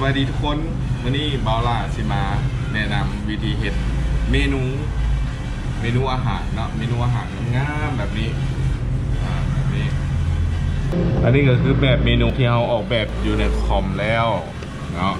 ສະບາຍດີທຸກຄົນ, ມື້ນີ້ບ່າວຫຼ້າຊິມາແນະນຳວິທີເຮັດເມນູ ເມນູອາຫານເນາະ, ເມນູອາຫານງາມໆແບບນີ້ ອາ ແບບນີ້. ອັນນີ້ກໍຄືແບບເມນູທີ່ເຮົາອອກແບບຢູ່ໃນຄອມແລ້ວເນາະ.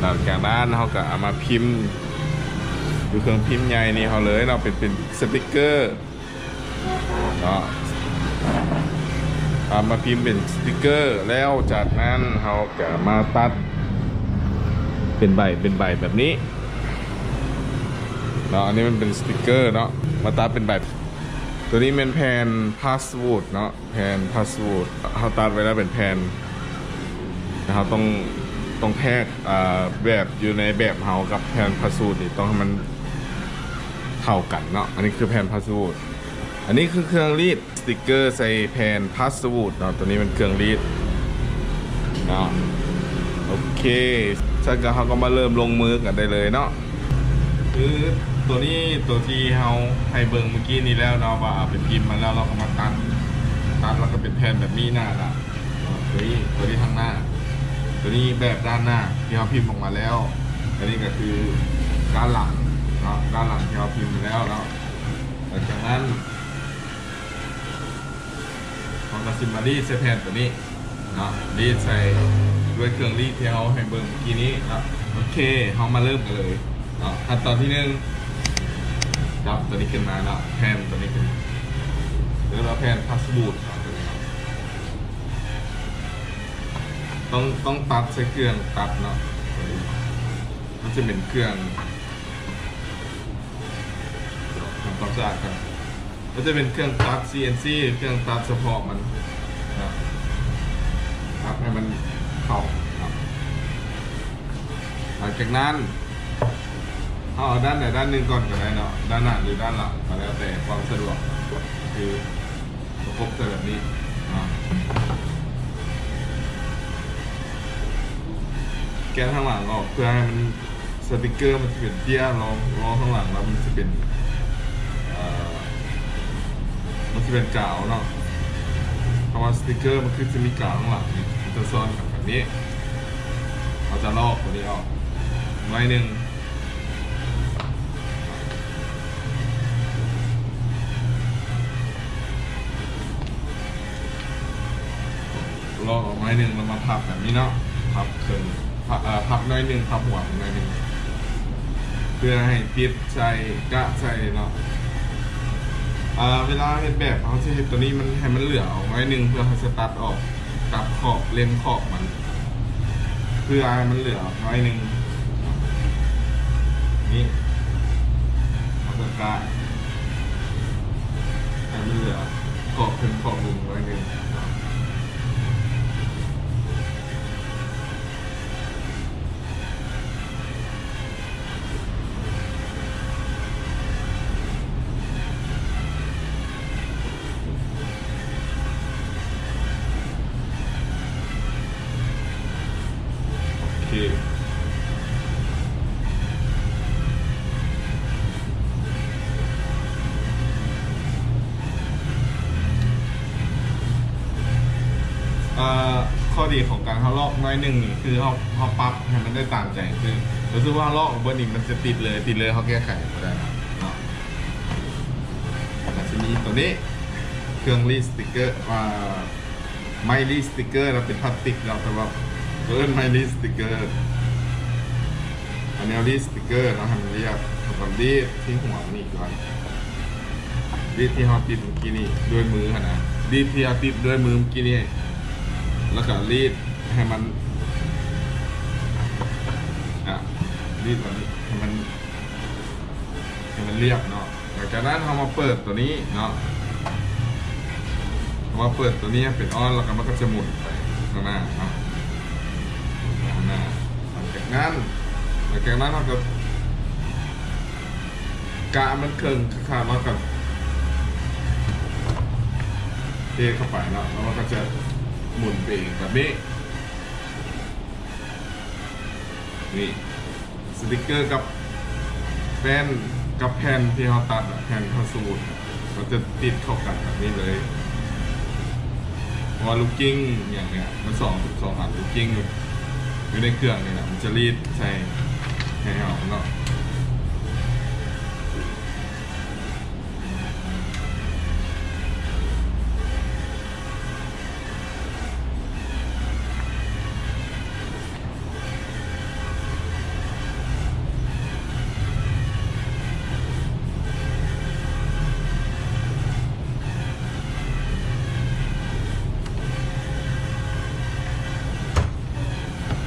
ຫຼັງຈາກນັ້ນເຮົາກໍເອົາມາພິມຢູ່ເຄື່ອງພິມໃຫຍ່ນີ້ເຮົາເລີຍເນາະ, ເປັນ ເປັນສະຕິກເກີ ເນາະ, ເອົາມາພິມເປັນສະຕິກເກີ ແລ້ວຈາກນັ້ນເຮົາກະມາຕັດເປັນໃບ ເປັນໃບແບບນີ້ເນາະ. ອັນນີ້ມັນເປັນສະຕິກເກີເນາະ, ມາຕັດເປັນໃບ. ໂຕນີ້ແມ່ນແຜ່ນພາສວອດເນາະ, ແຜ່ນພາສວອດ ເຮົາຕັດໄວ້ແລ້ວເປັນແຜ່ນ. ແລ້ວເຮົາຕ້ອງ ຕ້ອງແທກ ອາ ແບບຢູ່ໃນແບບເຮົາກັບແຜ່ນພາສວອດນີ້ ຕ້ອງໃຫ້ມັນເທົ່າກັນເນາະ. ອັນນີ້ຄືແຜ່ນພາສວອດ, ອັນນີ້ຄືເຄື່ອງລີດສະຕິກເກີໃສ່ແຜ່ນພາສວອດເນາະ. ໂຕນີ້ແມ່ນເຄື່ອງລີດເນາະ. ໂອເຄ, ຊັ້ນກໍເຮົາກໍມາເລີ່ມລົງມືກັນໄດ້ເລີຍເນາະ. ຄືໂຕນີ້ ໂຕທີ່ເຮົາໃຫ້ເບິ່ງມື້ກີ້ນີ້ແລ້ວເນາະ ວ່າເອົາໄປພິມມາແລ້ວ ເຮົາກໍມາຕັດ ຕັດແລ້ວກໍເປັນແຜ່ນແບບນີ້ໜ້າລະ ໂຕນີ້ ໂຕນີ້ທາງໜ້າ, ໂຕນີ້ແບບດ້ານໜ້າທີ່ເຮົາພິມອອກມາແລ້ວ, ອັນນີ້ກໍຄືດ້ານຫຼັງເນາະ, ດ້ານຫຼັງທີ່ເຮົາພິມມາແລ້ວເນາະ. ຫຼັງຈາກນັ້ນ ເຮົາກໍຊິມາລີດໃສ່ແຜ່ນໂຕນີ້ເນາະ, ລີດໃສ່ດ້ວຍເຄື່ອງລີດທີ່ເຮົາໃຫ້ເບິ່ງເມື່ອກີ້ນີ້ເນາະ. ໂອເຄ, ເຮົາມາເລີ່ມກັນເລີຍເນາະ. ຂັ້ນຕອນທີໜຶ່ງ ຈັບໂຕນີ້ຂຶ້ນມາເນາະ, ແຜ່ນໂຕນີ້ຂຶ້ນມາ ເອີ້ນວ່າແຜ່ນພາສວອດເນາະ, ໂຕນີ້ເນາະ. ຕ້ອງ ຕ້ອງຕັດໃສ່ເຄື່ອງຕັດເນາະ, ໂຕນີ້ມັນຈະເປັນເຄື່ອງ ທຳຄວາມສະອາດກ່ອນ. ມັນຈະເປັນເຄື່ອງຕັດຊີເອັນຊີ ເຄື່ອງຕັດສະເພາະມັນນະ, ຕັດໃຫ້ມັນເຂົ້ານະ. ຫຼັງຈາກນັ້ນ ເຮົາເອົາດ້ານໃດດ້ານໜຶ່ງກ່ອນກໍໄດ້ເນາະ, ດ້ານໜ້າ ຫຼື ດ້ານຫຼັງ ກໍແລ້ວແຕ່ຄວາມສະດວກ, ຄືປະກົບໃສ່ແບບນີ້ເນາະ. ແກະທາງຫຼັງອອກ ເພື່ອໃຫ້ມັນ ສະຕິກເກີມັນຈະເປັນເຕ້ຍ ລອງ ລອງທາງຫຼັງແລ້ວມັນຈະເປັນ ເອີ ມັນຈະເປັນກາວເນາະ, ເພາະວ່າສະຕິກເກີມັນຄືຈະມີກາວທາງຫຼັງນີ້ ມັນຈະຊ້ອນກັນແບບນີ້. ເຮົາຈະລອກຕົວນີ້ອອກໜ້ອຍໜຶ່ງ. ລອກອອກໜ້ອຍໜຶ່ງ ແລ້ວມາພັບແບບນີ້ເນາະ, ພັບເຄິ່ງ ພັບ ເອີ ພັບໜ້ອຍໜຶ່ງ ພັບຫົວໜ້ອຍໜຶ່ງ ເພື່ອໃຫ້ຕິດໃສ່ ກະໃສ່ເນາະ. ເອີ ເວລາເຮັດແບບ ເຮົາຊິເຮັດຕົວນີ້ມັນ ໃຫ້ມັນເຫຼືອອອກໜ້ອຍໜຶ່ງ ເພື່ອເຮົາຈະຕັດອອກ ຕັດຂອບ ເລັມຂອບມັນ ເພື່ອໃຫ້ມັນເຫຼືອໜ້ອຍໜຶ່ງ. ນີ້ ເຮົາກໍກະໃຫ້ມັນເຫຼືອຂອບເທິງຂອບລຸ່ມໜ້ອຍໜຶ່ງ. ໂອເຄ ເອີ ຂໍ້ດີຂອງການເຮົາລອກໜ້ອຍໜຶ່ງນີ້ ຄືເຮົາ ເຮົາປັບໃຫ້ມັນໄດ້ຕາມໃຈ, ຄື ຮູ້ສຶກວ່າເຮົາລອກເບິດນີ້ມັນຈະຕິດເລີຍ ຕິດເລີຍ ເຮົາແກ້ໄຂບໍ່ໄດ້ເນາະ. ແລ້ວຊິມີຕົວນີ້ ເຄື່ອງລີດສະຕິກເກີ ອາ ໄມ້ລີດສະຕິກເກີເນາະ, ເປັນພລາສຕິກເນາະ ແຕ່ວ່າເອີ້ນໄມ້ລີດສະຕິກເກີ. ເອົາແນວລີດສະຕິກເກີເນາະ ໃຫ້ມັນລຽບ ແລ້ວກໍລີດທີ່ຫົວມັນນີ້ກ່ອນ, ລີດທີ່ເຮົາຕິດເມື່ອກີ້ນີ້ດ້ວຍມືຫັ້ນນະ, ລີດທີ່ເຮົາຕິດດ້ວຍມືເມື່ອກີ້ນີ້ ແລ້ວກໍລີດໃຫ້ມັນ ອາ ລີດແບບນີ້ ໃຫ້ມັນ ໃຫ້ມັນລຽບເນາະ. ຫຼັງຈາກນັ້ນເຮົາມາເປີດຕົວນີ້ເນາະ, ເຮົາມາເປີດຕົວນີ້ໃຫ້ເປັນອອນ ແລ້ວກໍມັນກໍຈະໝູນໄປຂ້າງໜ້າເນາະ, ຂ້າງໜ້າ. ຫຼັງຈາກນັ້ນ ຫຼັງຈາກນັ້ນເຮົາກໍກະມັນເຄິ່ງຂ້າງໆ ເຮົາກໍເທເຂົ້າໄປເນາະ, ແລ້ວມັນກໍຈະໝູນໄປເອງແບບນີ້. ນີ້ ສະຕິກເກີກັບແປ້ນ ກັບແຜ່ນທີ່ເຮົາຕັດນະ ແຜ່ນພາສວອດນະ ມັນຈະຕິດເຂົ້າກັນແບບນີ້ເລີຍ, ເພາະວ່າລູກກິ່ງຫຍັງເນີ້ຍ ມັນສອງ ສອງອັນລູກກິ່ງຢູ່. ຢູ່ໃນເຄື່ອງນີ້ນະ ມັນຈະລີດໃສ່ໃຫ້ເຮົາເນາະ.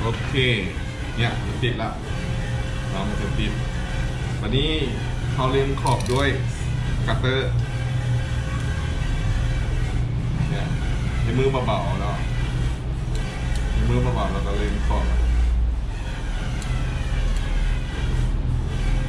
ໂອເຄ ເນຍ ຕິດລະເນາະ ມັນຈະຕິດ. ບາດນີ້ເຮົາເລັມຂອບດ້ວຍຄັດເຕີ ເນຍ ໃຊ້ມືເບົາໆເນາະ ໃຊ້ມືເບົາໆ ແລ້ວກໍເລັມຂອບ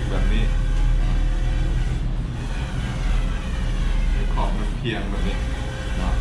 ແບບນີ້ ໃຫ້ຂອບມັນພຽງແບບນີ້ເນາະ.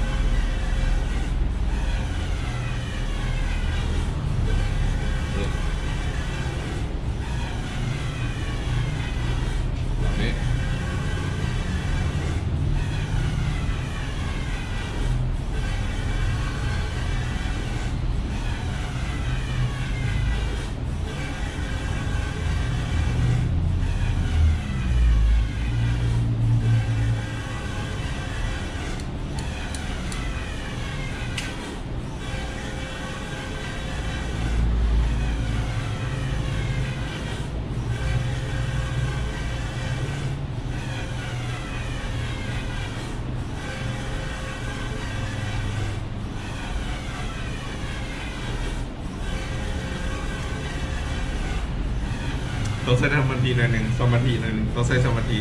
ຕ້ອງໃຊ້ສະມາທິໜ້ອຍໜຶ່ງ ສະມາທິໜ້ອຍໜຶ່ງ ຕ້ອງໃຊ້ສະມາທິ.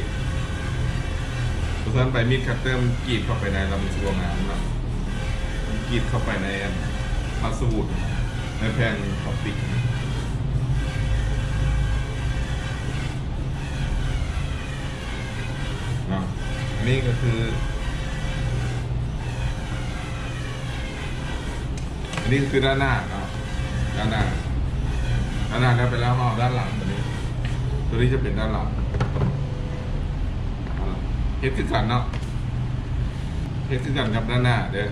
ບໍ່ຊັ້ນໄປມີດຄັດເຕີມັນກຣີດເຂົ້າໄປໃນ ແລ້ວມັນຊິບໍ່ງາມເນາະ ມັນກຣີດເຂົ້າໄປໃນອັນພາສະວຸດ ໃນແຜ່ນພລາສຕິກເນາະ. ອັນນີ້ກໍຄື ອັນນີ້ກໍຄືດ້ານໜ້າເນາະ ດ້ານໜ້າ ດ້ານໜ້າແລ້ວ ໄປແລ້ວເຮົາເອົາດ້ານຫຼັງຕົວນີ້ ຕົວນີ້ຈະເປັນດ້ານຫຼັງ ເຮັດຄືກັນເນາະ ເຮັດຄືກັນກັບດ້ານໜ້າເດີ້.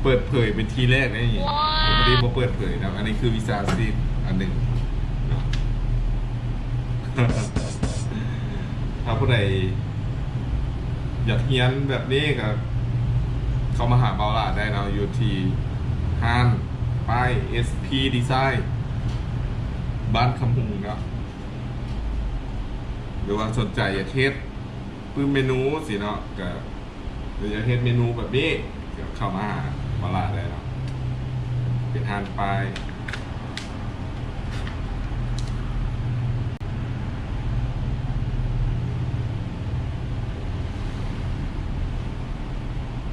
ເປີດເຜີຍເປັນທີແລກໃນນີ້ ປົກກະຕິບໍ່ເປີດເຜີຍນະ. ອັນນີ້ຄືວິຊາຊີບອັນໜຶ່ງເນາະ ຖ້າຜູ້ໃດຢາກຮຽນແບບນີ້ກໍເຂົ້າມາຫາບ່າວຫຼ້າໄດ້ເນາະ ຢູ່ທີ່ຮ້ານປ້າຍ ເອສ ພີ ດີໄຊ ບ້ານຄຳຮຸງເນາະ. ຫຼືວ່າສົນໃຈຢາກເຮັດ ປື້ມເມນູຊີ້ເນາະ ກະ ຫຼືຢາກເຮັດເມນູແບບນີ້ ກະເຂົ້າມາຫາບ່າວຫຼ້າໄດ້ເນາະ ເປັນຮ້ານປ້າຍ.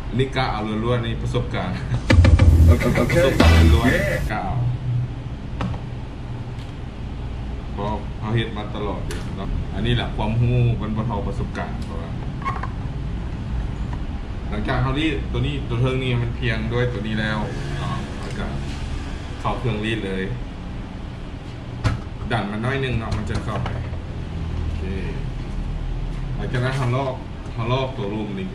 ອັນນີ້ກະເອົາລ້ວນໆ ນີ້ປະສົບການ ປະສົບການລ້ວນໆ ກະເອົາ. ເພາະເຮົາເຮັດມາຕະຫຼອດເດເນາະ ອັນນີ້ແຫຼະຄວາມຮູ້ມັນບໍ່ເທົ່າປະສົບການ ເພາະວ່າຫຼັງຈາກເຮົາລີດຕົວນີ້ ຕົວເທິງນີ້ມັນພຽງດ້ວຍຕົວນີ້ແລ້ວເນາະ ເຮົາກະເຂົ້າເຄື່ອງລີດເລີຍ ດັນມັນໜ້ອຍໜຶ່ງເນາະ ມັນຈະເຂົ້າໄປ ໂອເຄ ຫຼັງຈາກນັ້ນເຮົາລອກ ເຮົາລອກຕົວລຸ່ມນີ້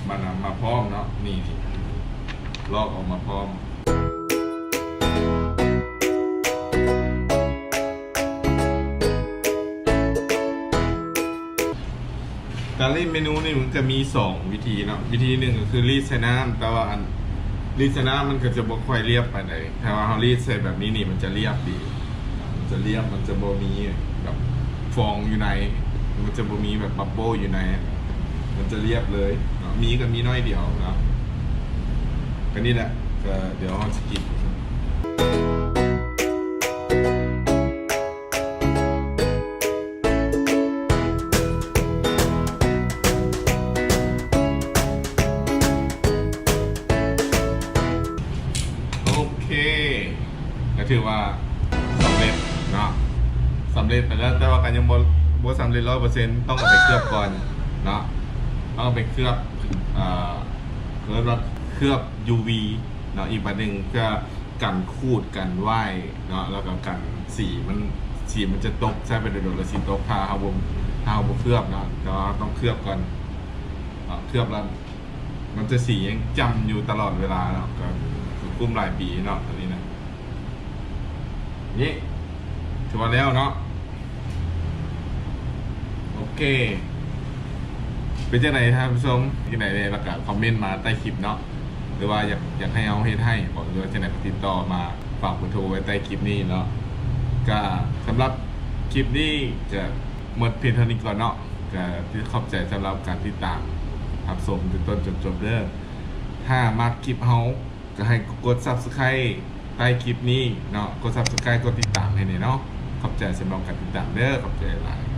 ມັນນະມາພ້ອມເນາະ ນີ້ ນີ້ ລອກອອກມາພ້ອມ. ການລີດເມນູນີ້ມັນຈະມີສອງວິທີເນາະ ວິທີໜຶ່ງກໍຄືລີດໃສ່ນ້ຳ ແຕ່ວ່າອັນລີດໃສ່ນ້ຳມັນກໍຈະບໍ່ຄ່ອຍລຽບປານໃດ ຖ້າວ່າເຮົາລີດໃສ່ແບບນີ້ນີ້ ມັນຈະລຽບດີ ມັນຈະລຽບ ມັນຈະບໍ່ມີແບບຟອງຢູ່ໃນ ມັນຈະບໍ່ມີແບບບັບເບິ້ນຢູ່ໃນ ມັນຈະລຽບເລີຍເນາະ ມີກໍມີໜ້ອຍດຽວເນາະ ກໍນີ້ແຫຼະ ກໍດຽວເຮົາຊິກິນ. ໂອເຄ ກໍຖືວ່າສຳເລັດເນາະ ສຳເລັດໄປແລ້ວ ແຕ່ວ່າກໍຍັງບໍ່ ບໍ່ສຳເລັດຮ້ອຍເປີເຊັນ ຕ້ອງເອົາໄປເຄືອບກ່ອນເນາະ ຕ້ອງເອົາໄປເຄືອບ ເອີ ເອີ້ນວ່າເຄືອບ ຢູ ວີ ເນາະ ອີກບາດໜຶ່ງ ເພື່ອກັນຂູດກັນໄຫວ້ເນາະ ແລ້ວກໍກັນສີມັນ ສີມັນຈະຕົກ ໃຊ້ໄປໂດນໆ ແລ້ວສີຕົກ ຖ້າເຮົາບໍ່ ຖ້າເຮົາບໍ່ເຄືອບເນາະ ແຕ່ວ່າເຮົາຕ້ອງເຄືອບກ່ອນເນາະ. ເກືອບລະ ມັນຈະສີຍັງຈ້ຳຢູ່ຕະຫຼອດເວລາເນາະ ກໍ ກໍຄຸ້ມຫຼາຍປີເນາະ ຕົວນີ້ນະ. ນີ້ ຖືວ່າແລ້ວເນາະ. ໂອເຄ ເປັນຈັ່ງໃດທ່ານຜູ້ຊົມ ຈັ່ງໃດແດ່ ແລ້ວກໍຄອມເມັນມາໃຕ້ຄລິບເນາະ ຫຼືວ່າຢາກ ຢາກໃຫ້ເຮົາເຮັດໃຫ້ບໍ ຫຼືວ່າຈັ່ງໃດ ກໍຕິດຕໍ່ມາ ຝາກເບີໂທໄວ້ໃຕ້ຄລິບນີ້ເນາະ. ກໍສຳລັບຄລິບນີ້ກໍໝົດພຽງເທົ່ານີ້ກ່ອນເນາະ. ກໍຂອບໃຈສຳລັບການຕິດຕາມຮັບຊົມແຕ່ຕົ້ນຈົນຈົບເດີ້. ຖ້າມັກຄລິບເຮົາ ກໍໃຫ້ກົດ Subscribe ໃຕ້ຄລິບນີ້ເນາະ, ກົດ Subscribe ກົດຕິດຕາມໃຫ້ແດ່ເນາະ. ຂອບໃຈສຳລັບການຕິດຕາມເດີ້, ຂອບໃຈຫຼາຍ.